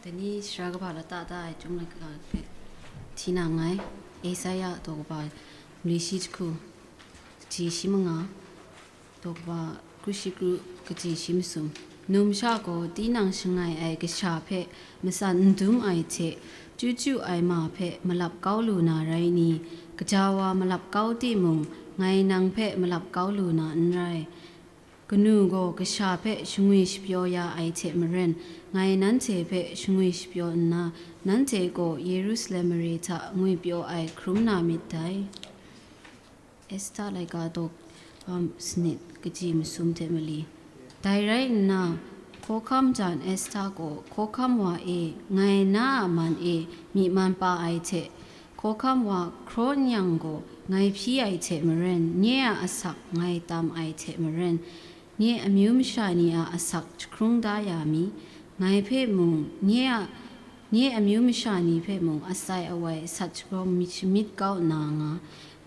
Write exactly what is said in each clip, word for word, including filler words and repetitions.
Dai ni sara kaba lata ta ai chyum laika hpe hti na nngai. Esaia daw kaba mali shi jahku, kaji shi manga, daw kaba kru shi kru, kaji shi masum. Numsha gaw tinang shangai ai kasha hpe matsan n dum ai hte, chyu chyu ai ma hpe malap kau lu na rai ni? Gaja wa malap kau timung, ngai nang hpe malap kau lu na n rai. Kanu gaw kasha hpe shangwi shapyaw ya ai hte maren, ngai nanhte hpe shangwi shapyaw nna, nanhte gaw Yerusalem mare hta ngwipyaw ai hkrum na myit dai. Esta laika daw, um, sanit, kaji masum hte mali. Dai rai nna, hkawhkam jan Esta gaw, hkawhkam wa e, ngai na a man e myi man pa ai hte, hkawhkam wa hkraw n yang gaw, ngai hpyi ai hte maren, nye a asak ngai tam ai hte maren, nye amyu masha ni a asak jahkrung da ya mi, ngai hpe mung, nye a, nye amyu masha ni hpe mung asai awai sat shagawm myit shamyit kau nna nga,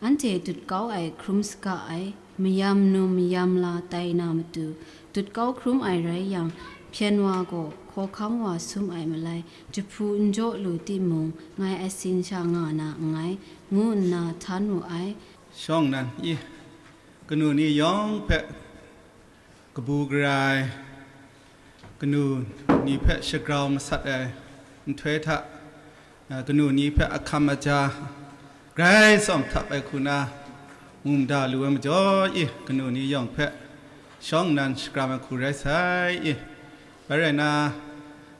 anhte dut kau ai hkrum saga ai, mayam num mayam la tai na matu, dut kau hkrum ai rai yang, hpyen wa gaw hkawhkam wa sum ai malai, jahpu n jaw lu timung, ngai asin sha nga na nngai, ngu nna htan wu ai. Shawng nnan, i, kanu ni yawng hpe kabu gara ai, kanu ni hpe shagrau masat ai nhtoi hta, eh, kanu ni hpe ahkam aja grai tsawm htap ai hku na mu mada lu ai majaw, i, kanu ni yawng hpe shawng nnan shakram ai hku rai sai, i. Bai rai nna,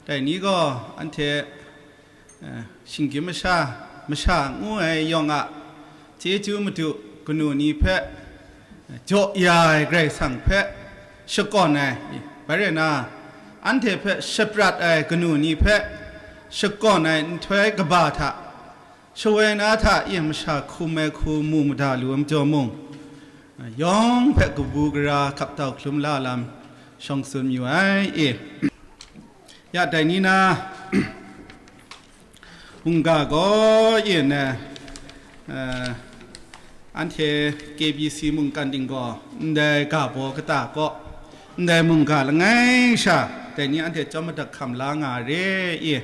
dai ni gaw anhte, eh, shinggyim masha, masha ngu ai yawng a chyeju madu kanu ni hpe jaw ya ai Karai Kasang hpe shakawn ai, bai rai nna, anhte hpe shaprat ai kanu ni hpe shakawn ai nhtoi kaba hta, shawoi na hta e masha hkum ai hku mu mada lu ai majaw mung, yawng hpe kabu gara hkap tau hkalum la lam shawng tsun mayu ai, e. Ya, dai ni na, mungga gaw e na, eh, anhte K B C mungkan ting gaw, ndai ga baw kata kaw, ndai mungga langai sha, dai ni anhte chyawm madat hkam la nga re, e.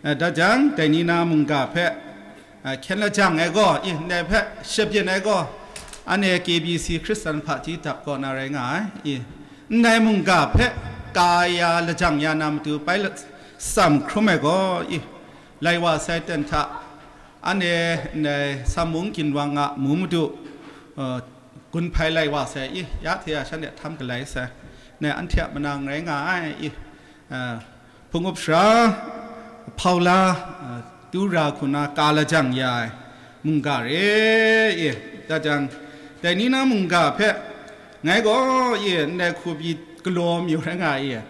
Eh, da jang, dai ni na mungga hpe, eh, hkyen lajang ai gaw, i, ndai hpe shabyin ai gaw, anhte K B C Hkristan hpaji dap kaw na rai nga ai, i, ndai mungga hpe ka ya lajang ya na matu bai la-, tsam hkrum ai gaw, i, lai wa sai ten hta, anhte ndai Sam mung ginwang a mu madu, eh, gun hpai lai wa sai, i, ya hte ya shanhte htam galai sai, ndai anhte a manang rai nga ai, i, eh, hpung up sara, hpau la, a, du ra hku na ka lajang ya ai mungga re, e, da jang, dai ni na mungga hpe, ngai gaw, e, ndai hku pyi galaw mayu rai nga ai, e,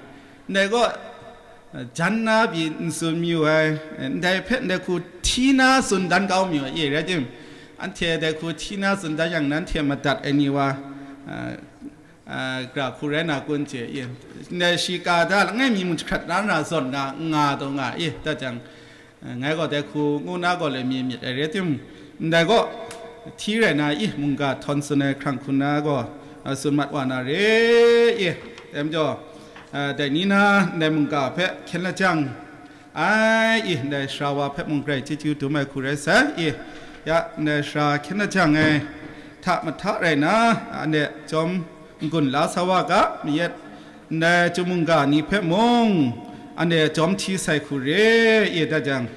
ndai gaw, a, jan na pyi n tsun mayu ai, e, ndai hpe ndai hku hti na tsun dan kau mayu ai, e, rai tim, anhte dai hku hti na tsun dan yang, nanhte madat ai ni wa, a, a, gra hku rai na kun chye, i, ndai shi ka da langai mi mung jahkrat na ra zawn na n nga taw nga, i, da jang, a, ngai gaw dai hku ngu na gaw le mi myit ai re tim, ndai gaw hti rai na, i, mungga htawn tsun ai hkrang hku na gaw, a, tsun mat wa na re, i, dai majaw, a, dai ni na ndai mungga hpe hkyen lajang, ai, i, ndai sara wa hpe mung grai chyeju dum ai hku rai sai, i, ya, ndai sara hkyen lajang ai hta mahta rai na, anhte chyawm n-gun la sa wa ga, mayat ndai chyum mungga ni hpe mung, anhte chyawm hti sai hku re, i, da jang,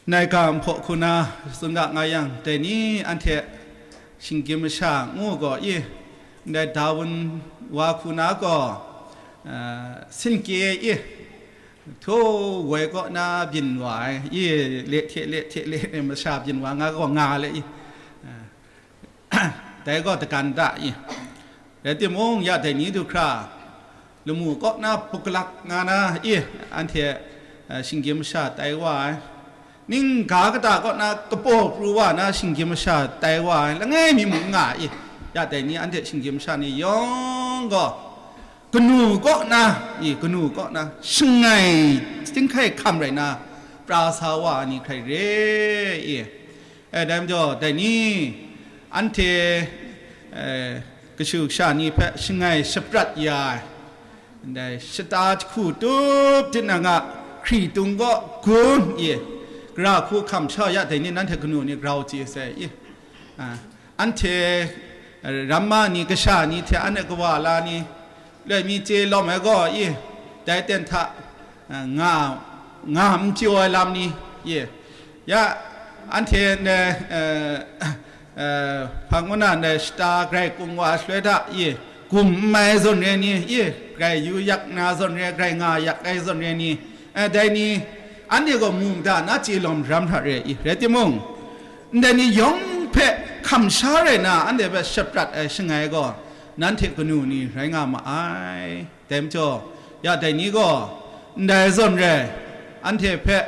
ndai ga nhpaw hku na tsun ga nga yang, dai ni anhte shinggyim masha ngu gaw, i, ndai Darwin wa hku na gaw, a, sinke, i, htaw woi kaw na byin wa ai, i, le hte le hte le masha byin wa nga gaw nga le, i, a, dai gaw dagan da, i, rai timung, ya dai ni du hkra, lamu kaw na puklak nga na, i, anhte, a, shinggyim masha tai wa ai, ning ga kata kaw na kapaw pru wa na shinggyim masha tai wa ai, langai mi mung nga, i, ya dai ni anhte shinggyim masha ni yawng gaw, kanu kaw na, i, kanu kaw na, shangai chyinghkai hkam rai na, pra sa wa ai ni hkrai re, i. E, dai majaw, dai ni, anhte, e, kashu kasha ni hpe shangai shaprat ya ai, Ndai shata jahku tup tinang a hkritung kaw gun i, gara hku hkam sha ya dai ni, nanhte kanu ni grau chye sai i. A, anhte, eh, ramma ni, kasha ni hte anhte kawa la ni, loi mi chye lawm ai gaw i, dai ten hta, eh, nga, nga n pyaw ai lam ni i, ya, anhte ndai, eh, eh, hpang kaw na ndai shata grai kung wa shaloi hta i, gum n mai zawn re ni i, grai yu yak na zawn re, grai nga yak ai zawn re ni, eh, dai ni, anhte gaw mu da na chye lawm ram hta re i, rai timung, ndai ni yawng hpe hkam sha rai na, anhte hpe shaprat ai shangai gaw, nanhte kanu ni rai nga ma ai. Dai majaw, ya dai ni gaw, ndai zawn re, anhte hpe,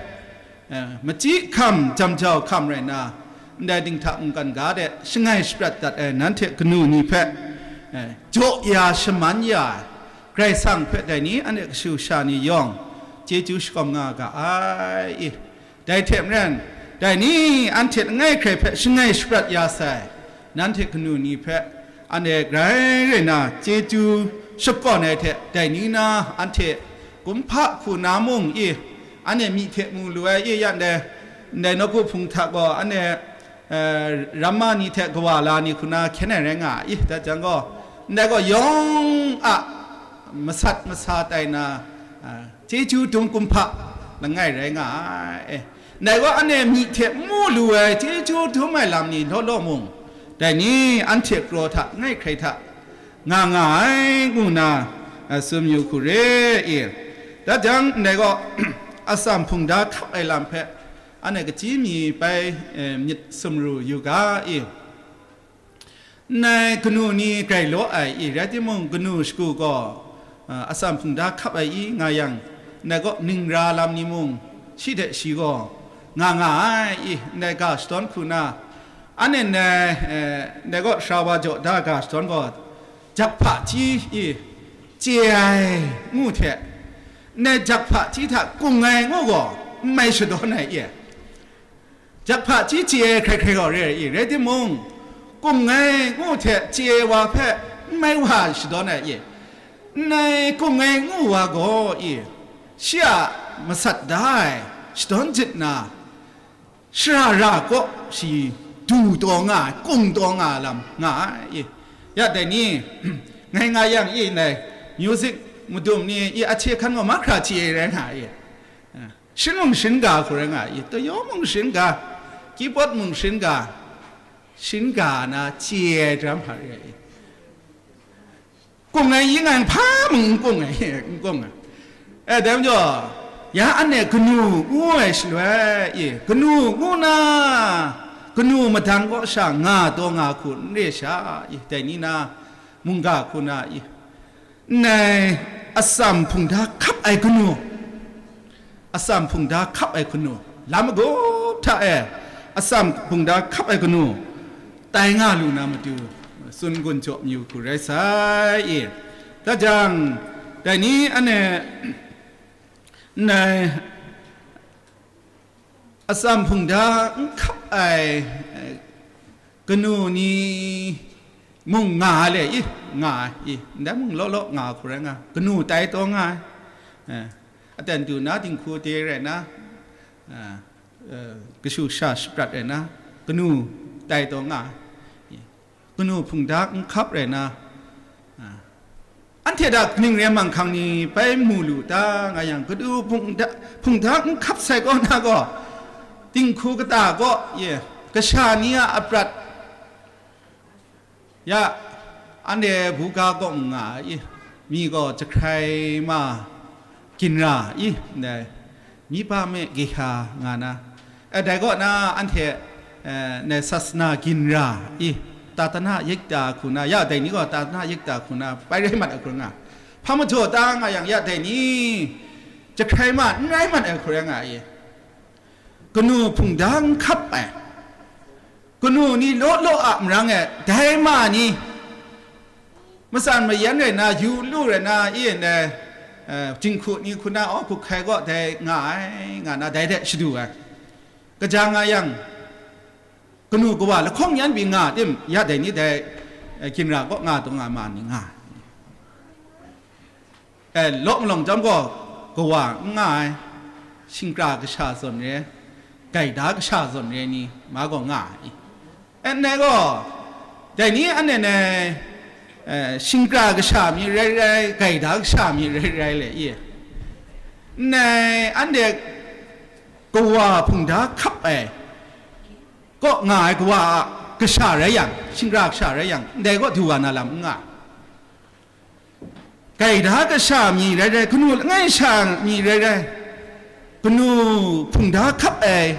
eh, machyi hkam, jam jau hkam rai nna, ndai dinghta mungkan ga de shangai shaprat dat ai nanhte kanu ni hpe, eh, jaw ya shaman ya ai, Karai Kasang hpe dai ni anhte kashu sha ni yawng chyeju shakawm nga ga ai i. Dai hte maren, dai ni anhte langai hkrai hpe shangai shaprat ya sai, nanhte kanu ni hpe anhte grai rai na chyeju shakawn ai hte, dai ni na anhte kumhpa hku na mung i, anhte myi hte mu lu ai i, ya ndai, ndai nawku hpung hta gaw anhte, eh, ramma ni hte kawa la ni hku na hkyen ai rai nga ai, da jang gaw, ndai gaw yawng a masat masa tai na, ah, chyeju dum kumhpa langai rai nga ai. Ndai gaw anhte myi hte mu lu ai chyeju dum ai lam ni law law mung, dai ni anhte kraw hta langai hkrai hta nga nga ai, ngu nna, a, tsun yu hku re i. Da jang, ndai gaw, atsam hpungda hkap ai lam hpe, anhte kachyi mi bai, e, myit sumru yu ga i. Ndai kanu ni grai law ai i, rai timung, kanu shagu gaw, a, atsam hpungda hkap ai i nga yang, ndai gaw ningra lam ni mung, shi hte shi gaw nga nga ai i, ndai ga shadawn hku na, anhte ndai, e, ndai gaw sara wa jaw da ga shadawn gaw, jak hpaji i chye ai ngu hte, ndai jak hpaji hta kung ai ngu gaw n mai shadawn ai i. Jak hpaji chye ai hkrai hkrai gaw re ai i, rai timung, kung ai ngu hte chye ai wa hpe n mai wa shadawn ai i. Ndai kung ai ngu wa gaw i, shi a masat da ai shadawn jit na, shara ra kaw shi du taw nga ai, kung taw nga ai lam nga ai i. Ya dai ni, ngai nga yang i ndai, music madum ni i ahte hkan gaw mahkra chye ai rai nga ai i. Shin mung shin ga hku rai nga i, tayaw mung shin ga, keyboard mung shin ga, shin ga na chye ai dram hpa re ai i. Kung ai yin ai hpa mung n kung ai, n kung ai. E, dai majaw, ya anhte kanu ngu ai shaloi, e, kanu ngu na, kanu madang kaw sha nga taw nga hku n re sha, e, dai ni na, mungga hku na, e, ndai atsam hpungda hkap ai kanu, atsam hpungda hkap ai kanu, lam magup hta e atsam hpungda hkap ai kanu, tai nga lu na matu, tsun gun jaw mayu hku rai sai i. Da jang, dai ni anhte, ndai atsam hpungda n hkap ai, eh, kanu ni mung nga ai le i, nga ai i, ndai mung law law nga hku rai nga, kanu tai taw nga ai, eh, aten du na dinghku de rai na, eh, eh, kashu sha shaprat rai na, kanu tai taw nga ai. Kanu hpungda n hkap rai na, a, anhte hta kaning re manghkang ni bai mu lu ta nga yang, kanu hpungda, hpungda n hkap sai kaw na gaw, dinghku kata kaw, ye, kasha ni a aprat, ya, anhte buga kaw nga ai, mi gaw jahkrai ma, ginra i, ndai, mi ba me geha nga na, eh, dai kaw na anhte, eh, ndai sasana ginra i, tatana yikta hku na, ya dai ni gaw tatana yikta hku na bai rai mat ai hku rai nga, hpa majaw ta nga yang, ya dai ni jahkrai ma n rai mat ai hku rai nga i, kanu hpungda n hkap ai, kanu ni law law a marang e, dai ma ni, matsan mayan rai na, yu lu rai na, i ndai, eh, jinghku ni hku na, aw, hku hkai gaw dai nga ai, nga na, dai de shadu ai. Kaja nga yang, kanu kawa lahkawng yan pyi nga tim, ya dai ni dai, eh, ginra kaw nga taw nga ma ni nga ai. E, law malawng chyawm gaw kawa n nga ai, shingkra kasha zawn re, gaida kasha zawn re ni ma gaw nga ai. E, ndai gaw, dai ni anhte ndai, e, shingkra kasha mi rai rai, gaida kasha mi rai rai le i. Ndai anhte kawa hpungda hkap ai kaw nga ai kawa a kasha rai yang, shingkra kasha rai yang, ndai kaw du wa na lam n nga. Gaida kasha mi rai rai, kanu langai sha mi rai rai, kanu hpungda hkap ai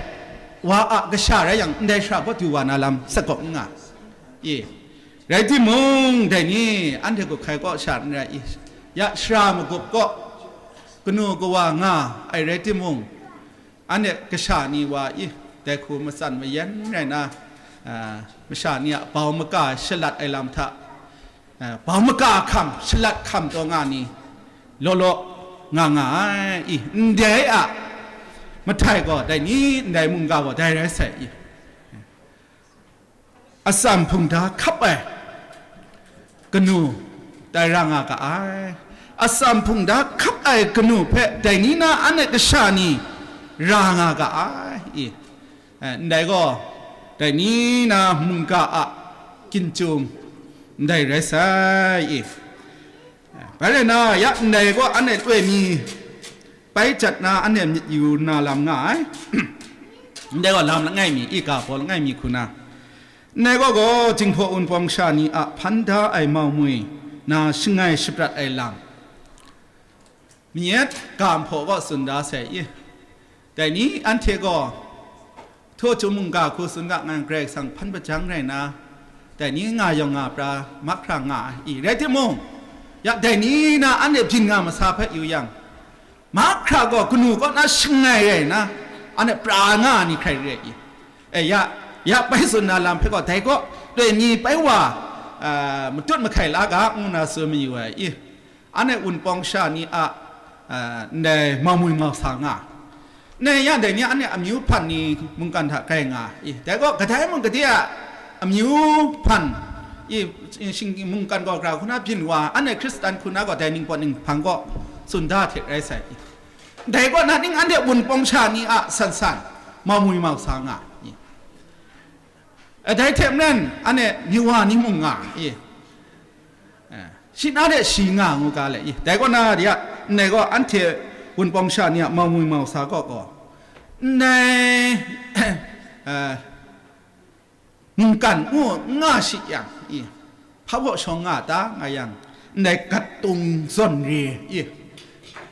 wa a kasha rai yang, ndai shara kaw du wa na lam sakawp n nga. I, rai timung, dai ni anhte gup hkai kaw sha n rai i, ya shara magup kaw kanu kawa nga ai rai timung, anhte kasha ni wa i, dai hku matsan mayan rai na, a, masha ni a bau maka shalat ai lam hta, a, bau maka hkam shalat hkam taw nga ni, law law nga nga ai i, ndai a mahtai gaw, dai ni ndai mungga gaw dai rai sai i. Atsam hpungda hkap ai kanu tai ra nga ga ai. Atsam hpungda hkap ai kanu hpe dai ni na anhte kasha ni ra nga ga ai i. Eh, ndai gaw, dai ni na mungga a ginjum ndai rai sai i. Bai rai na, ya ndai gaw anhte loi mi bai jat na anhte myit yu na lam nga ai. Ndai gaw lam langai mi, i ga baw langai mi hku na. Ndai gaw gaw, Jinghpaw Wunpawng sha ni a hpan da ai mau mwi na shangai shaprat ai lam. Myit ga nhpaw kaw tsun da sai i. Dai ni anhte gaw, htaw chyum mungga hku tsun ga ngan Karai Kasang hpan pajang rai na, dai ni nga yawng nga pra, mahkra nga ai i rai timung, ya dai ni na anhte byin nga masa hpe yu yang, mahkra gaw kanu kaw na shangai rai na, anhte pra nga ai ni hkrai re ai i. E ya, ya bai tsun na lam hpe gaw, dai kaw, doi mi bai wa, a, matut mahkai la ga, ngu na tsun mayu ai i. Anhte Wunpawng sha ni a, a, ndai mau mwi mau sa nga. Ndai ya dai ni anhte amyu hpan ni mungkan hta grai nga i. Dai gaw kadai mung gade a amyu hpan i, shing-, mungkan gaw gra hku na byin wa, anhte Hkristan hku na gaw dai ningpawt ninghpang gaw tsun da hte rai sai i. Dai kaw na ning anhte Wunpawng sha ni a san san mau mwi mau sa nga i. E, dai hte maren, anhte myu wa ni mung nga i. E, shi na de shi nga ngu ga le i. Dai kaw na de a, ndai gaw anhte Wunpawng sha ni a mau mwi mau sa kaw gaw, ndai, e, mungkan ngu nga shi yang i, hpa baw shawng nga ta nga yang, ndai gat tung zawn re i,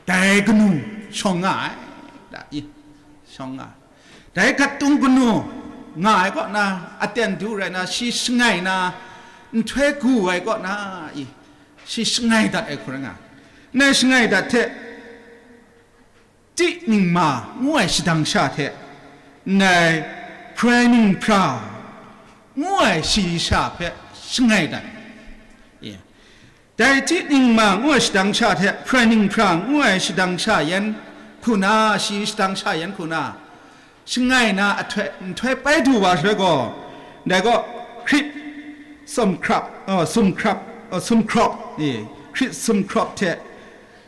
dai kanu shawng nga ai, da i, shawng nga ai. Dai gat tung kanu nga ai kaw na, aten du rai na, shi shangai na, nhtoi gu ai kaw na i, shi shangai dat ai hku rai nga. Ndai shangai dat hte, Ti ningma ngu ai shadang sha hte, ndai hprai ninghpra ngu ai shayi sha hpe shangai dat. Ye. Dai ti ningma ngu ai shadang sha hte, hprai ninghpra ngu ai shadang sha yan hku na, shayi shadang sha yan hku na, shangai na ahtoi, nhtoi pai du wa shaloi gaw, ndai gaw hkrit sumhkrap, uh, sumhkrap, uh, sumhkrawp, ye, hkrit sumhkrawp hte,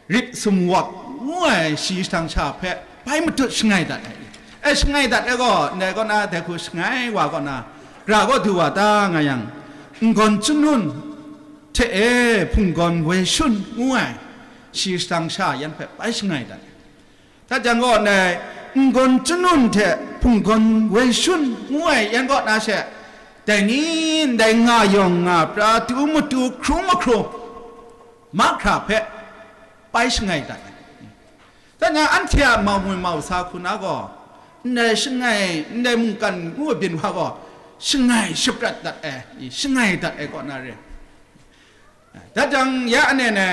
Rip sumwak ngu ai shayi shadang sha hpe bai matut shangai dat ai. E, shangai dat ai gaw, ndai kaw na, dai hku shangai wa kaw na, gra kaw du wa ta nga yang, n-gawn chyanun hte e hpunggawn woi shun ngu ai shayi shadang sha yan hpe bai shangai dat ai. Hta jang gaw, ndai n-gawn chyanun hte hpunggawn woi shun ngu ai yan kaw na she, dai ni ndai nga yawng nga pra, tu matu hkrum mahkrum, mahkra hpe bai shangai dat ai. Dan na anhte a mau mwi mau sa hku na gaw, ndai shangai, ndai mungkan ngu byin wa gaw, shangai shaprat dat ai, shangai dat ai kaw na re. Dat jang, ya ane ne,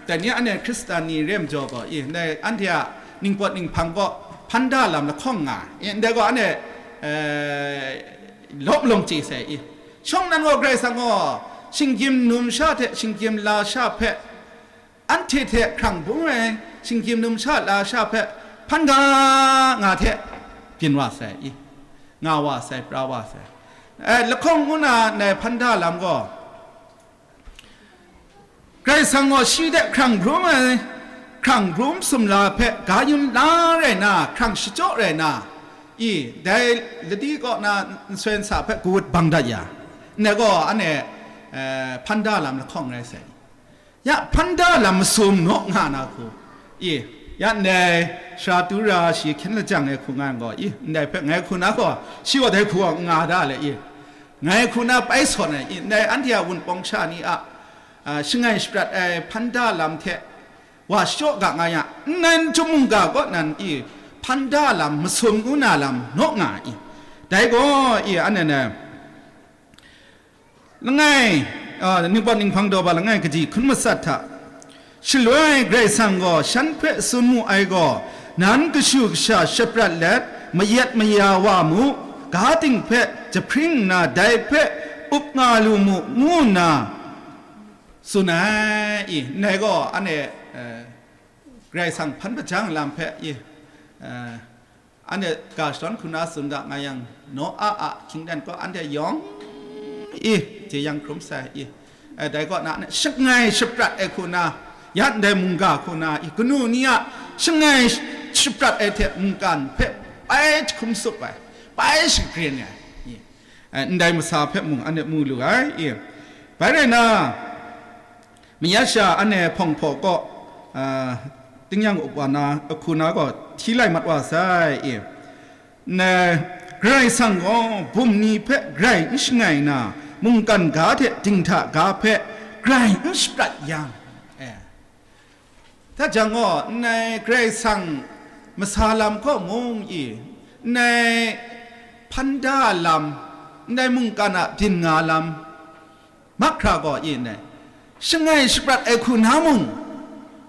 dan ya ane Hkristan ni re majaw gaw, i, ndai anhte a ningpawt ninghpang kaw hpan da lam lahkawng nga, i, ndai gaw ane, eh, lawp lawng chye sai, i. Shawng nan gaw Karai Kasang gaw, shinggyim numsha hte shinggyim lasha hpe, anhte hte hkrang bung ai shinggyim numsha lasha hpe hpan ga nga hte byin wa sai, i, nga wa sai, pra wa sai. Eh, lahkawng ngu na ndai hpan da lam gaw, Karai Kasang gaw shi de hkrang hkrum ai, hkrang hkrum sumla hpe ga yun la rai na, hkrang shachyaw rai na, i, dai ladi kaw na nsoi nsa hpe kawut bang dat ya, ndai gaw anhte, eh, hpan da lam lahkawng rai sai. Ya, hpan da lam masum naw nga na hku, i, ya ndai sara tu ra shi hkyen lajang ai hku nga gaw, i, ndai hpe ngai hku na gaw, shi gaw dai hku nga da le, i, ngai hku na pai sawn ai, i, ndai anhte a wunpawng sha ni a, a, shangai shaprat ai hpan da lam hte wa shachyaw ga nga ya, nnan chyum mungga kaw nan, i, hpan da lam masum ngu na lam naw nga, i, dai gaw, i, anhte, Langai, a, ningpawt ninghpang daw ba langai kaji hkun matsat hta, shaloi Karai Kasang gaw shan hpe tsun mu ai gaw, nan kashu kasha shaprat let, mayat maya wa mu, ga ting hpe jahpring nna dai hpe up nga lu mu, ngu nna tsun ai, i, ndai gaw anhte, eh, Karai Kasang hpan hpajang lam hpe, i, eh, Anhte ga shadawn hku na tsun ga nga yang, Noa a hkyingdan kaw anhte yawng i jeyang hkrum sai i, eh, dai kaw na, anhte shangai shaprat ai hku na, ya ndai mungga hku na i, kanu ni a shangai shaprat ai hte mungkan hpe pai jahkum sup ai, pai shagrin ai i, eh, ndai masa hpe mung anhte mu lu ai i, bai rai na, Mayat sha anhte hpawng hpaw kaw, a, tingnyang up wa na, ahku na gaw hti lai mat wa sai i. Ndai Karai Kasang gaw bum ni hpe grai n shangai na, mungkan ga hte dinghta ga hpe grai n shaprat yang, e, hta jang gaw, ndai Karai Kasang masa lam kaw mung i, ndai hpan da lam, ndai mungkan a byin nga lam, mahkra gaw e ndai, shangai shaprat ai hku na mung,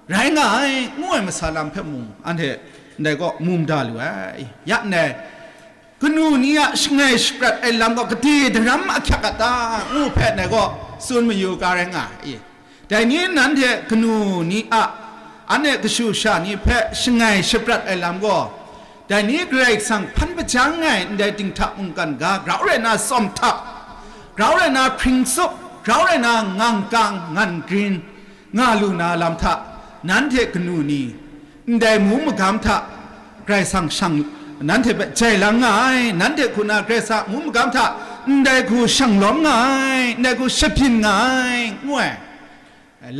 rai nga ai, ngu ai masa lam hpe mung, anhte ndai kaw mu mada lu ai. Ya ndai, kanu ni a shangai shaprat ai lam gaw gade daram ahkyak a ta, ngu hpe ndai kaw tsun mayu ga rai nga ai. Dai ni nanhte kanu ni a, anhte kashu sha ni hpe shangai shaprat ai lam gaw, dai ni Karai Kasang hpan hpajang ai ndai dinghta mungkan ga grau rai na tsawm htap, grau rai na hpring tsup, grau rai na ngang kang ngan grin nga lu na lam hta, nanhte kanu ni ndai mu magam hta Karai Kasang shang, nanhte hpe jai lang nga ai, nanhte hku na Karai Kasang mu magam hta ndai hku shang lawm nga ai, ndai hku shabyin nga ai, ngu ai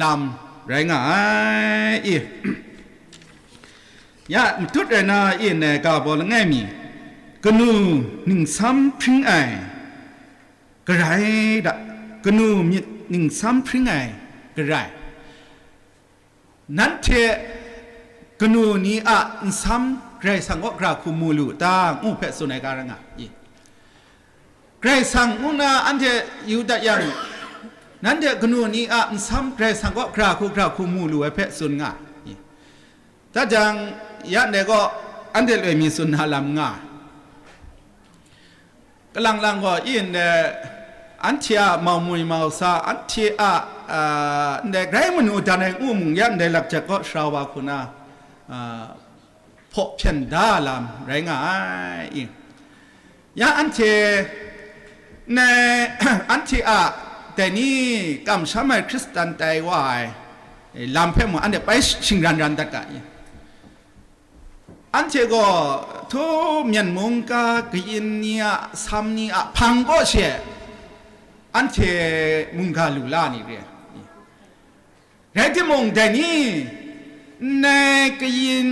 lam rai nga ai. I, ya, matut rai na, i, ndai ga baw langai mi, kanu ningsam hpring ai garai da, kanu myit ningsam hpring ai garai. Nanhte kanu ni a nsam Karai Kasang kaw gara hku mu lu ta, ngu hpe tsun ai ga rai nga i. Karai Kasang ngu na anhte yu dat yang, nanhte kanu ni a nsam Karai Kasang kaw gara hku, gara hku mu lu ai hpe tsun nga i. Hta jang, ya ndai kaw anhte loi mi tsun na lam nga. Kalang lang gaw, i ndai, anhte a maumwi mausa, anhte a, a, ndai grai manu dan ai ngu mung, ya ndai lakjat kaw sara wa hku na, a, hpaw hpyen da lam rai nga ai, i. Ya anhte, ndai, anhte a dai ni kamsham ai Hkristan tai wa ai lam hpe mung, anhte bai shingran ran dat ga, i. Anhte gaw htu Myen mung ga kayin ni a, sam ni a hpang kaw she, anhte mungga lu la ni re? Rai timung, dai ni, ndai kayin,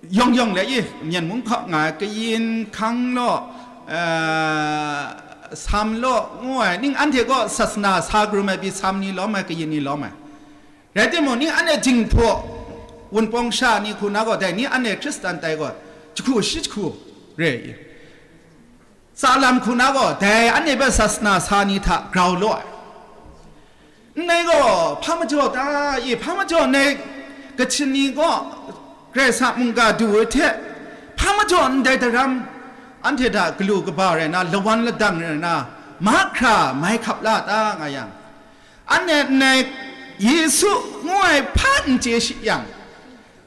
yawng yawng le i, Myen mung hkaw nga ai kayin, hkang law, eh, sam law, ngu ai, ning anhte gaw sasana sa krum ai pyi, sam ni lawm ai, kayin ni lawm ai. Rai timung, ning anhte jinghpaw, wunpawng sha ni hku na gaw, dai ni anhte Hkristan tai gaw, jahku shi jahku re i. Tsa lam hku na gaw, dai anhte hpe sasana sa ni hta grau law ai. Ndai gaw, hpa majaw ta i, hpa majaw ndai Kachin ni gaw, Karai Kasang mungga du ai hte, hpa majaw ndai daram, anhte hta galu kaba rai na, lawan ladang rai na, mahkra mai hkap la ta nga yang, anhte ndai Yesu ngu ai hpa n chye shi yang,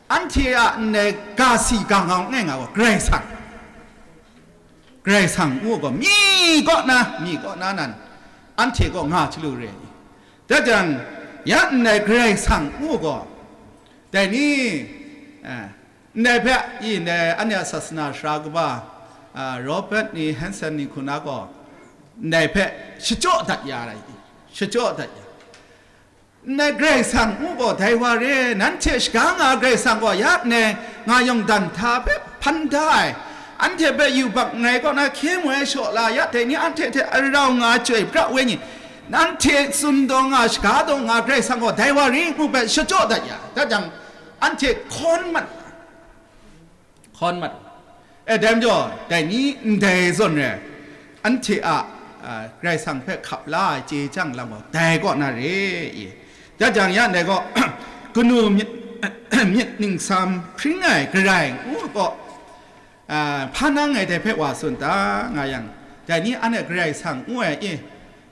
anhte a ndai ga si ga ngau n gai nga gaw, Karai Kasang, Karai Kasang ngu gaw, mi kaw na, mi kaw na nan, anhte gaw nga chyalu re ai. Dai jang, Ya ndai Karai Kasang ngu gaw, dai ni, eh, ndai hpe, i ndai anhte a sasana sara kaba, ah, Robert ni, Hanson ni hku na gaw, ndai hpe shachyaw dat ya ai, shachyaw dat ya. Ndai Karai Kasang ngu gaw dai wa re, nanhte shaga nga Karai Kasang gaw ya ndai nga yawng dan hta hpe hpan da ai, anhte hpe yubak n rai kaw na hkye mu ai shaw la, ya dai ni anhte hte arau nga ai Chyoi pra Wenyi, nanhte tsun taw nga, shaga taw nga Karai Kasang gaw dai wa ri ngu hpe shachyaw dat ya, dat jang, anhte hkawn mat, hkawn mat. E, dai majaw, dai ni ndai zawn re, anhte a, a, Karai Kasang hpe hkap la ai chye chyang lam gaw, dai kaw na re i. Dat jang, ya ndai gaw, kanu myit, myit ningsam hpring ai Karai ngu gaw, a, hpa na ngai dai hpe wa tsun ta nga yang, dai ni anhte Karai Kasang ngu ai i,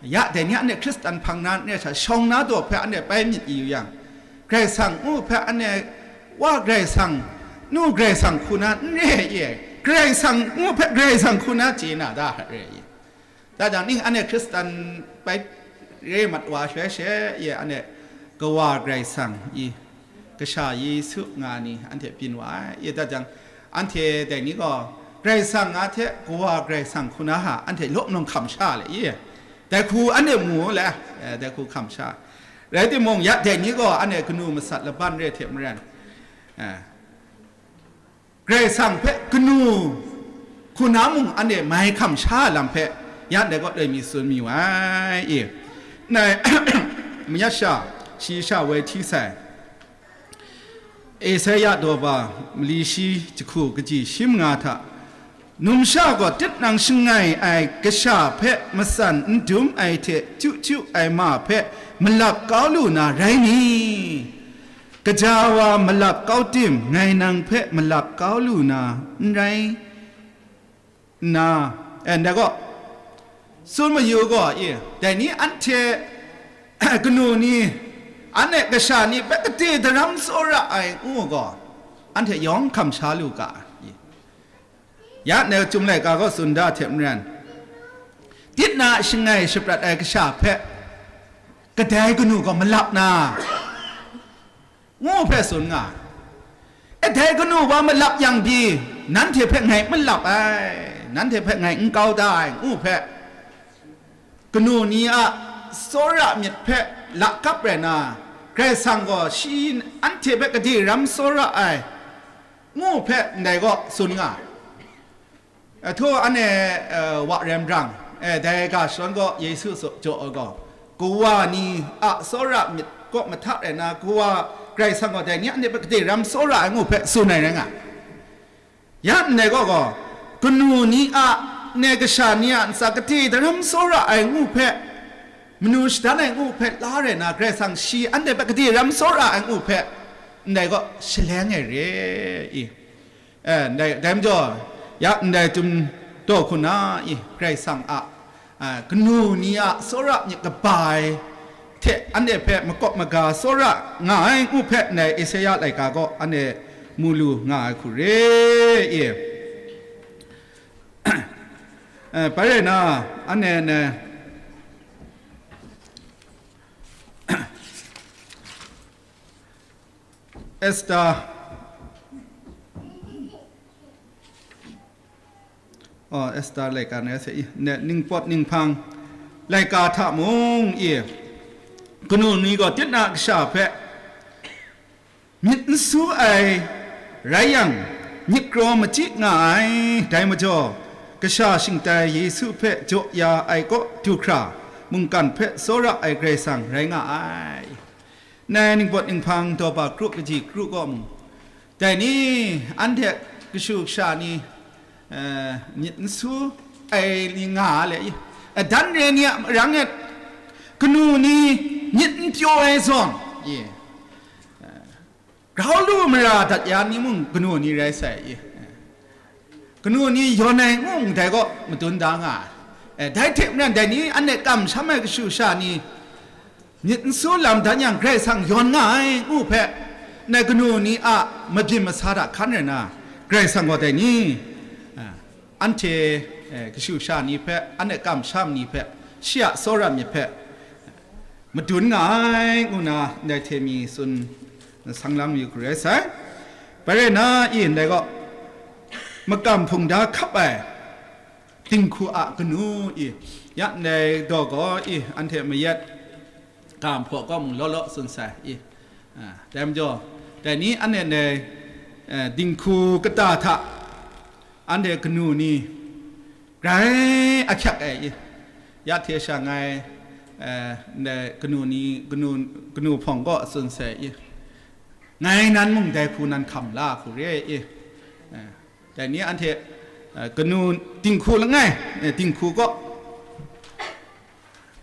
ya dai ni anhte Hkristan hpang na n re ai sha, shawng na daw hpe anhte bai myit yu yang, Karai Kasang ngu hpe anhte Wa Karai Kasang, nu Karai Kasang hku na n re ai, Karai Kasang ngu hpe Karai Kasang hku na chye na da re ai. Da jang ning anhte Hkristan bai re mat wa shaloi she, ye anhte Kawa Karai Kasang i, Kasha Yesu nga ni anhte byin wa ai. Ye da jang, anhte dai ni gaw Karai Kasang nga hte Kawa Karai Kasang hku na ha anhte law nang hkam sha le, ye, dai hku anhte mu le, eh, dai hku hkam sha. Rai timung, ya dai ni gaw anhte kanu masat laban re hte maren, eh, Karai Kasang hpe kanu hku na mung anhte mai hkam sha ai lam hpe, ya ndai gaw loi mi tsun mi wa ai. E, nai, mayat sha, shi sha woi hti sai, Esaia daw ba, mali shi jahku kaji shi manga hta, numsha gaw tinang shangai ai kasha hpe matsan n dum ai hte chyu chyu ai ma hpe malap kau lu na rai ni? Kaja wa malap kau tim, ngai nang hpe malap kau lu na n rai nna, eh, ndai gaw, tsun mayu gaw, i, dai ni anhte kanu ni, anhte kasha ni hpe kade daram tsawra ai ngu gaw, anhte yawng hkam sha lu ga, i. Ya ndai Chyum laika gaw tsun da hte maren, tit na shangai shaprat ai kasha hpe kadai kanu gaw malap na, ngu hpe tsun nga ai. E, dai kanu wa malap yang pyi, nanhte hpe ngai n malap ai, nanhte hpe ngai n kau da ai, ngu hpe, kanu ni a tsawra myit hpe lakap rai na, Karai Kasang gaw shi anhte hpe kade ram tsawra ai, ngu hpe ndai gaw tsun nga ai. Ahtu anhte, eh, wa rem rang, eh, dai ga shadawn gaw Yesu jaw ai gaw, kawa ni a tsawra myit kaw mahta rai na, kawa Karai Kasang gaw dai ni anhte hpe kade ram tsawra ai ngu hpe tsun ai rai nga ai. Ya ndai gaw gaw, kanu ni a, ne kasha ni a ntsa kade daram tsawra ai ngu hpe, manu shadan ai ngu hpe la rai na, Karai Kasang shi anhte hpe kade ram tsawra ai ngu hpe, ndai gaw shaleng ai re i. Eh, ndai, dai majaw, ya ndai Chyum daw hku na i, Karai Kasang a, a, kanu ni a tsawra myit kaba ai hte anhte hpe makawp maga tsawra nga ai ngu hpe, ndai Esaia laika gaw anhte mu lu nga ai hku re i. Eh, bai rai na, anhte, ne, Esta, oh, Esta laika na se i, ne, ningpawt ninghpang laika hta mung i, kanu ni gaw tit na kasha hpe myit n su ai rai yang, myit kraw machyi nga ai. Dai majaw, kasha shingtai Yesu hpe jaw ya ai kaw du hkra, mungkan hpe tsawra ai Karai Kasang rai nga ai. Nai ningpawt ninghpang daw ba kru kaji kru kaw mung, dai ni anhte kashu kasha ni, eh, myit n su ai ni nga a le i, adan re ni a marang e kanu ni myit n pyaw ai zawn, i, eh, grau lu mara dat ya ni mung kanu ni rai sai i, eh, kanu ni yawn ai ngu ndai gaw madun da nga ai. Eh, dai hte maren dai ni anhte kamsham ai kashu kasha ni myit n su lam dan yang Karai Kasang yawn nga ai ngu hpe, nai kanu ni a mabyin masa hta hkan rai na, Karai Kasang gaw dai ni, eh, anhte, eh, kashu kasha ni hpe, anhte kamsham ni hpe, shi a tsawra myit hpe, madun nga ai, ngu na ndai hte mi tsun sang lang yu hkru rai sai. Bai rai na, i ndai gaw, makam hpung da hkap ai dinghku a kanu i, ya ndai daw gaw i, anhte mayat ga nhpaw kaw mung law law tsun sai i, a, dai majaw, dai ni anhte ndai, eh, dinghku kata hta anhte kanu ni grai ahkyak ai i, ya hte sha ngai, eh, ndai kanu ni, kanu, kanu hpawng kaw tsun sai i, ngai nan mung dai hku nan hkam la hku re i, eh, dai ni anhte, eh, kanu dinghku langai, eh, dinghku kaw,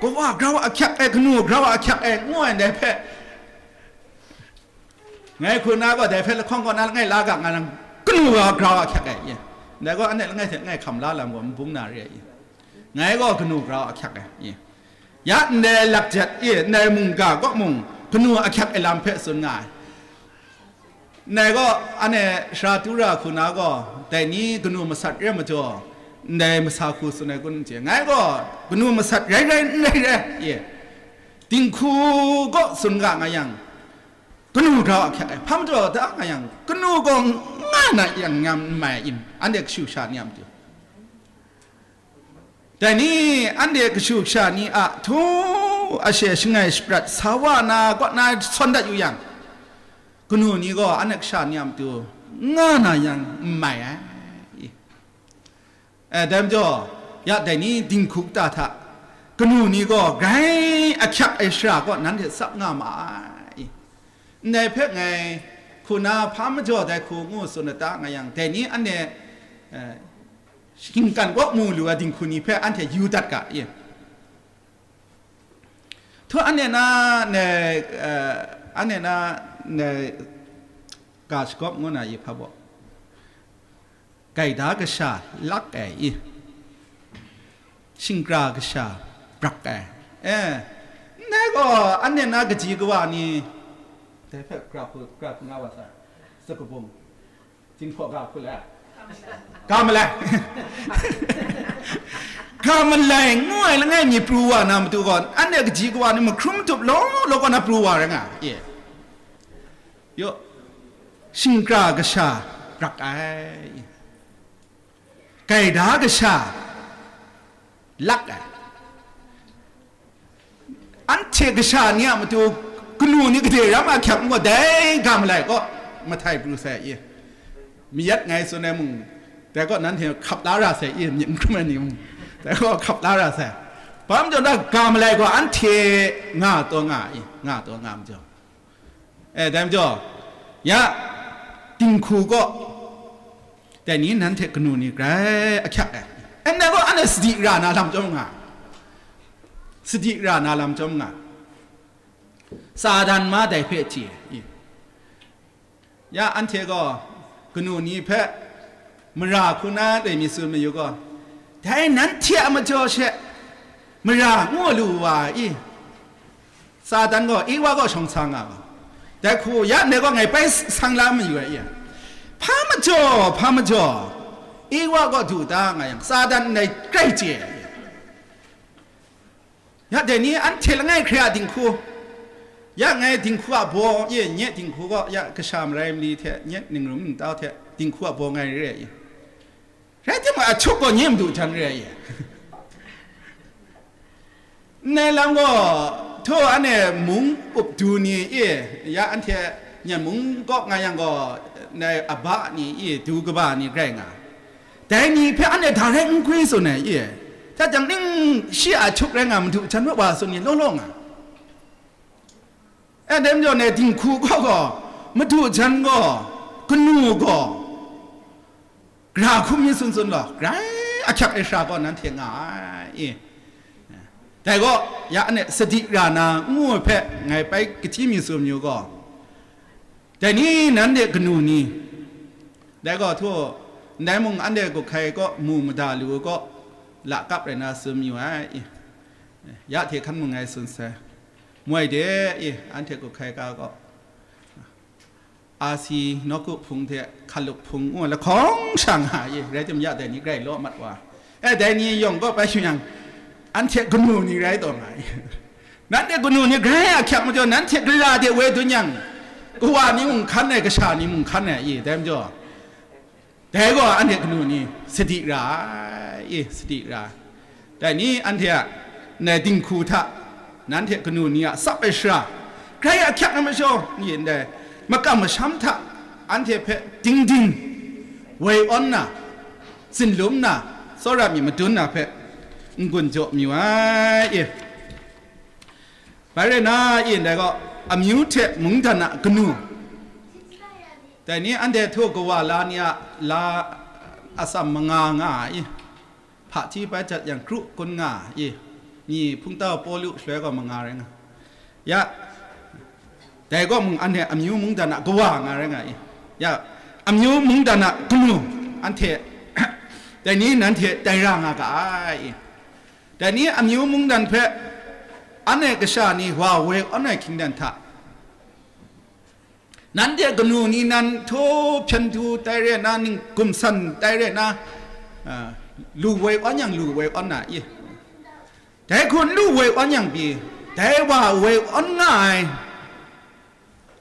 kawa grau ahkyak ai, kanu grau ahkyak ai, ngu ai ndai hpe, ngai hku na gaw dai hpe lahkawng kaw na langai la ga nga nang, kanu gaw grau ahkyak ai, ye. Ndai gaw anhte langai hte langai hkam la lam gaw n bung na re ai, ye. Ngai gaw kanu grau ahkyak ai, ye. Ya ndai lakjat, ye, ndai mungga kaw mung kanu ahkyak ai lam hpe tsun nga ai. Ndai gaw, anhte sara tu ra hku na gaw, dai ni kanu masat re majaw, ndai masa hku tsun ai kun n chye. Ngai gaw, kanu masat rai rai, n rai rai, ye. Dinghku kaw tsun ga nga yang, kanu grau ahkyak ai, hpa majaw da nga yang, kanu gaw nga na yang nyam n mai in, anhte kashu sha ni a matu. Dai ni, anhte kashu kasha ni a htu ashe shangai shaprat sa wa na kaw na sawn dat yu yang, kanu ni gaw anhte kasha ni a matu nga na yang n mai ai. Eh, dai majaw, ya dai ni dinghku kata hta kanu ni gaw grai ahkyak ai shara kaw nanhte tsap nga ma ai. Ndai hpe ngai hku na hpa majaw dai hku ngu tsun lata nga yang, dai ni anhte, eh, shinggan kaw mu lu ai dinghku ni hpe anhte yu dat ga, ye. Htu anhte na, ne, eh, anhte na, ne, ga shagawp ngu na, ye hpa baw, gaida kasha lak ai i, shingkra kasha brak ai, eh, ndai gaw anhte na kaji kawa ni, dai hpe gra hku, gra hku nga wa sa, sakabung. Jinghpaw ga hku la? Ga malai. Ga malai ngu ai langai mi pru wa na matu gaw, anhte kaji kawa ni mahkrum matup law law kaw na pru wa rai nga, ye. Yaw, shingkra kasha rak ai, gaida kasha lak ai. Anhte kasha ni a matu kanu ni gade ram ahkyak n gaw, dai ga malai kaw mahtai pru sai i, mayat ngai tsun ai mung, dai kaw nanhte hkap la ra sai i, myit n hkrum ai ni mung, dai kaw hkap la ra sai. Hpa majaw na, ga malai gaw anhte nga taw nga i, nga taw nga majaw. Eh, dai majaw, ya, dinghku kaw, dai ni nanhte kanu ni grai ahkyak ai. Ndai gaw anhte sadi ra na lam chyawm nga, sadi ra na lam chyawm nga, Satan ma dai hpe chye ai. Ya anhte gaw kanu ni hpe mara hku na loi mi tsun mayu gaw, dai nanhte a majaw she mara ngu lu wa i, Satan gaw Ewa kaw shawng sa nga ga, dai hku ya ndai gaw ngai bai sang la mayu ai, ya. Hpa majaw, hpa majaw, Ewa kaw du da nga yang, Satan ndai grai chye ai, ya. Ya dai ni anhte langai hkre a dinghku, ya ngai dinghku a baw e nye dinghku kaw, ya kasha marai mali hte nye ningrum ningtau hte dinghku a baw ngai re ai, ya. Rai timung, ahkyuk gaw nye madu jan re ai, ya. Ndai lam gaw, htu anhte mung up du ni e, ya anhte Myen mung kaw nga yang gaw, ndai aba ni e du kaba ni rai nga, dai ni hpe anhte da rai n gwi tsun ai e, hta jang ning shi a ahkyuk rai nga madu jan wa wa tsun ni law law nga. E, dai majaw ne, dinghku gaw gaw, madu jan gaw, kanu gaw, gra hkum mi tsun tsun law, grai ahkyak ai shara gaw nanhte nga ai, e. Dai gaw, ya anhte sadi ra na ngu ai hpe ngai bai kahti mi tsun yu gaw, dai ni nanhte kanu ni, dai gaw htu, ndai mung anhte guhkai kaw mu mada lu kaw, lakap rai na tsun yu ai, e. Ya hte hkan mung ngai tsun sai. Moi de, e, anhte guhkai ga gaw, asi nawku hpung hte hkalup hpung ngu lahkawng sha nga ai, rai timung ya dai ni grai law mat wa. E, dai ni yawng kaw bai shu yang, anhte kanu ni rai taw nga ai. Nanhte kanu ni grai ahkyak majaw, nanhte gara de woi dun yang, kawa ni mung hkan ai, kasha ni mung hkan ai, i, dai majaw, dai gaw anhte kanu ni sadi ra ai, i, sadi ra ai. Dai ni anhte a ndai dinghku hta, nanhte kanu ni a tsap ai sara, grai ahkyak na majaw, i, ndai makam masham hta anhte hpe ding ding woi awn na, tsinlum na, tsawra myit madun na hpe n-gun jaw mayu ai, i. Bai rai na, i, ndai gaw, amyu hte mungdan a kanu, dai ni anhte htu kawa la ni a la atsam manga nga ai, i, hpaji bai jat yang kru kun nga ai, i, ni hpungtau Pawlu shaloi gaw manga rai nga, ya, dai gaw mung anhte amyu mungdan a kawa nga rai nga ai, i, ya, amyu mungdan a kanu, anhte, dai ni nanhte tai ra nga ga ai, i. Dai ni amyu mungdan hpe, anhte kasha ni wa woi awn ai hkying dan hta, nanhte kanu ni nan htaw hpyen du tai re na, ning gumsan tai re na, a, lu woi awn yang lu woi awn na, i. Dai hku n lu woi awn yang pyi, dai wa woi awn nga ai,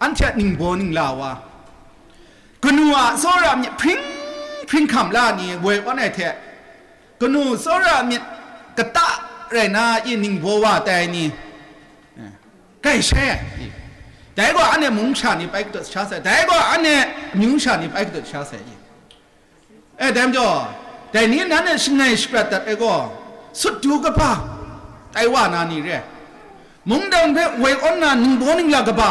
anhte a ningbaw ningla wa, kanu a tsawra myit hpring hpring hkam la ni woi awn ai hte, kanu tsawra myit kata rai na, i, ningbaw wa tai ni, eh, grai shai ai, i. Dai gaw anhte mung sha ni pai gadut sha sai, dai gaw anhte amyu sha ni pai gadut sha sai, i. E, dai majaw, dai ni nanhte shangai shaprat dat ai gaw, sut du kaba tai wa na ni re, mungdan hpe woi awn na ningbaw ningla kaba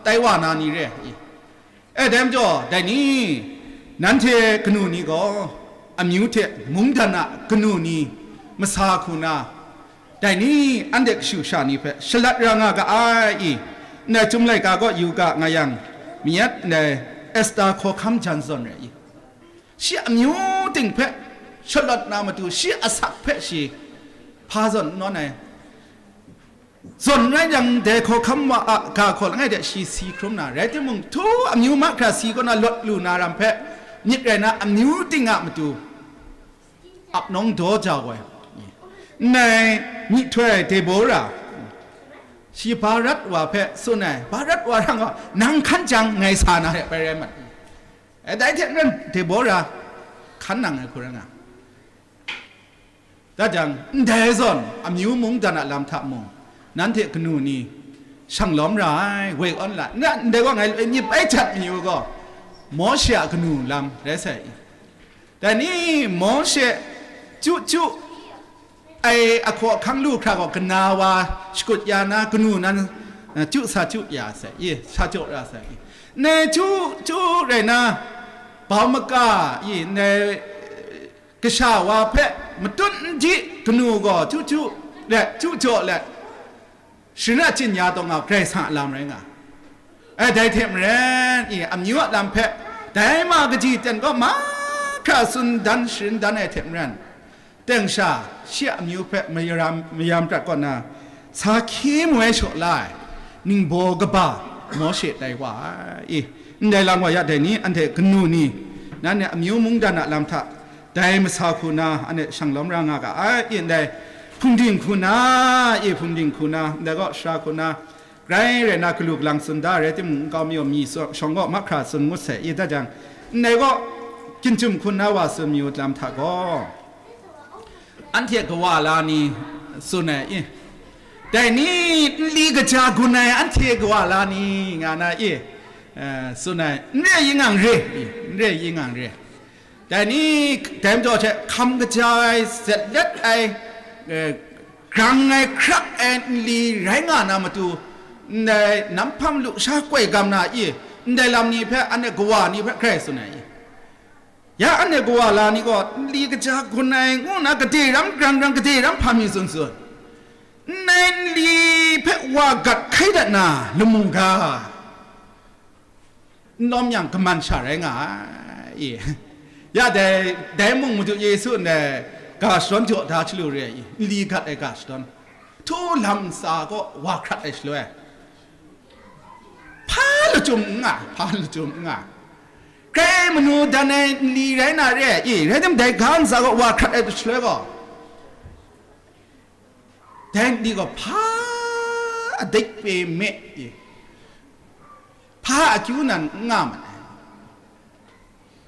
tai wa na ni re, i. E, dai majaw, dai ni, nanhte kanu ni gaw, amyu hte mungdan a kanu ni masa hku na, dai ni, anhte kashu sha ni hpe shalat ra nga ga ai, i. Ndai Chyum laika kaw yu ga nga yang, myit ndai Esta hkawhkam jan zawn re, i. Shi amyu ting hpe shalawt na matu, shi asak hpe shi hpa zawn n nawn ai. Zawn rai yang, dai hkawhkam wa a ga hkaw langai de shi si hkrum na, rai timung, htu amyu mahkra si kaw na lawt lu na ram hpe myit rai na, amyu ting a matu ap nawng daw jau ai. Ndai myihtoi Debora, shi Barak wa hpe tsun ai, Barak wa rang gaw, nang hkan jang ngai sa na re pai rai mat. E, dai hte maren Debora hkan nang ai hku rai nga. Da jang, ndai zawn amyu mungdan a lam hta mung, nanhte kanu ni shang lawm ra ai, woi awn la, na, ndai gaw ngai myit bai jat mayu gaw, Mawshe a kanu lam rai sai. Dai ni Mawshe chyu chyu ai ahkaw ahkang lu hkra gaw, kana wa shakut ya na, kanu nan, eh, chyu sa chyu ya sai, i, sa jaw ra sai, i. Ndai chyu chyu rai na, bau maka, i, ndai kasha wa hpe matut n di kanu gaw chyu chyu let, chyu jaw let, shana chyin ya taw nga, Karai Kasang a lam rai nga. Ai, dai hte maren, i, amyu a lam hpe, dai ma kaji ten kaw mahkra tsun dan sharin dan ai hte maren, teng sha, shi a amyu hpe mayam, mayam prat kaw na, sa hkye moi shaw la ai, ningbaw kaba, Mawshe tai wa ai, i, ndai lam wa ya dai ni, anhte kanu ni, nanhte amyu mungdan a lam hta, dai masa hku na, anhte shang lawm ra nga ga ai, i, ndai hpungding hku na, i, hpungding hku na, ndai gaw sara hku na, grai rai na, galu galang tsun da rai timung, nkau mi gaw mi shawng gaw mahkra tsun ngut sai, i, da jang, ndai gaw, Chyum hku na wa tsun mayu lam hta gaw, anhte kawa la ni tsun ai, i, dai ni nli kaja gun ai anhte kawa la ni nga na, i, eh, tsun ai, n re yin ngang re, i, n re yin ngang re. Dai ni, dai majaw hte hkam kaja ai, zet let ai, eh, grang ai, hkrak ai nli rai nga na matu, ndai namhpang lusha koi gam na, i, ndai lam ni hpe, anhte kawa ni hpe grai tsun ai, i. Ya anhte kawa la ni gaw nli kaja gun ai ngu na, gade ram grang grang, gade ram hpa mi tsun tsun, ndai nli hpe wa gat hkai dat na lamu ga, n lawm yang kaman sha rai nga ai, i. Ya dai, dai mung Madu Yesu ndai ga shadawn jaw da chyalu re ai, i, nli gat ai ga shadawn, htu lam ntsa kaw wa hkrat ai shaloi, hpa lachyum n nga, hpa lachyum n nga. Grai manu dan ai nli rai na re ai, i, rai tim dai ga ntsa kaw wa hkrat ai shaloi gaw, dai nli gaw hpa adik pe me i, hpa akyu nan n nga ma ai.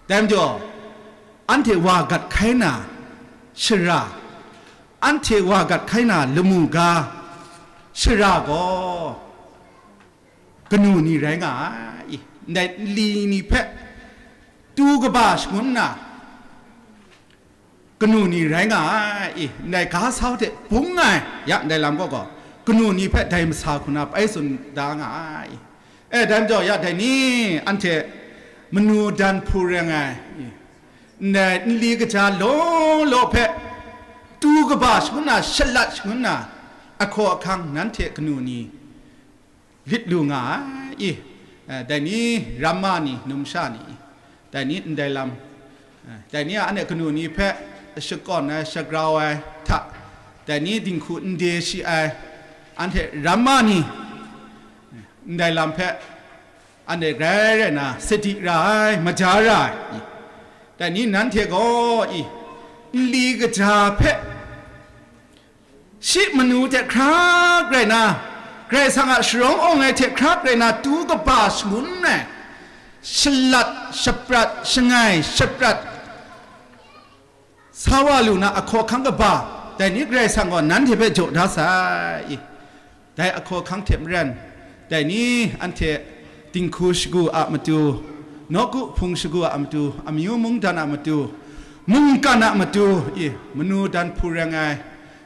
Dai majaw, anhte wa gat hkai na shara, anhte wa gat hkai na lamu ga shara gaw kanu ni rai nga ai. Ndai nli ni hpe tu kaba shangun na kanu ni rai nga ai. Ndai ga sau hte bung ai ya ndai lam gaw gaw, kanu ni hpe dai masa hku na pai tsun da nga ai. E, dai majaw ya dai ni, anhte manu dan hpu reng ai, ndai nli kaja law law hpe tu kaba shangun na, shalat shangun na, ahkaw ahkang nanhte kanu ni lit lu nga ai. I, eh, dai ni ramma ni, numsha ni, dai ni ndai lam, eh, dai ni a anhte kanu ni hpe shakawn ai, shagrau ai hta, dai ni dinghku n de shi ai, anhte ramma ni, eh, ndai lam hpe anhte grai rai na sadi ra ai, maja ra ai. I, dai ni nanhte gaw, i, nli kaja hpe shi manu hte hkra rai na, Karai Kasang a sharawng awng ai hte hkra rai na tu kaba shangun ai, shalat, shaprat, shangai, shaprat, sa wa lu na ahkaw ahkang kaba, dai ni Karai Kasang gaw nanhte hpe jaw da sai. I, dai ahkaw ahkang hte maren, dai ni anhte dinghku shagu a matu, nawku hpung shagu a matu, amyu mungdan a matu, mungkan a matu, i, manu dan hpu reng ai,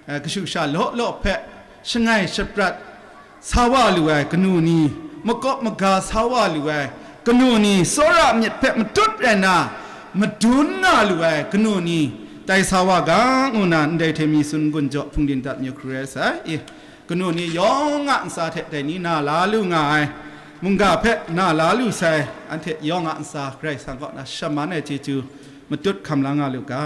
eh, kashu kasha law law hpe shangai shaprat sa wa lu ai kanu ni, makawp maga sa wa lu ai kanu ni, tsawra myit hpe matut rai nna madun nga lu ai kanu ni, tai sa wa ga, ngu na ndai hte mi tsun gun jaw hpung din dat mi hkru rai sai. I, kanu ni yawng a ntsa hte dai ni na la lu nga ai mungga hpe na la lu sai, anhte yawng a ntsa Karai Kasang kaw na shaman ai chyeju matut hkam la nga lu ga.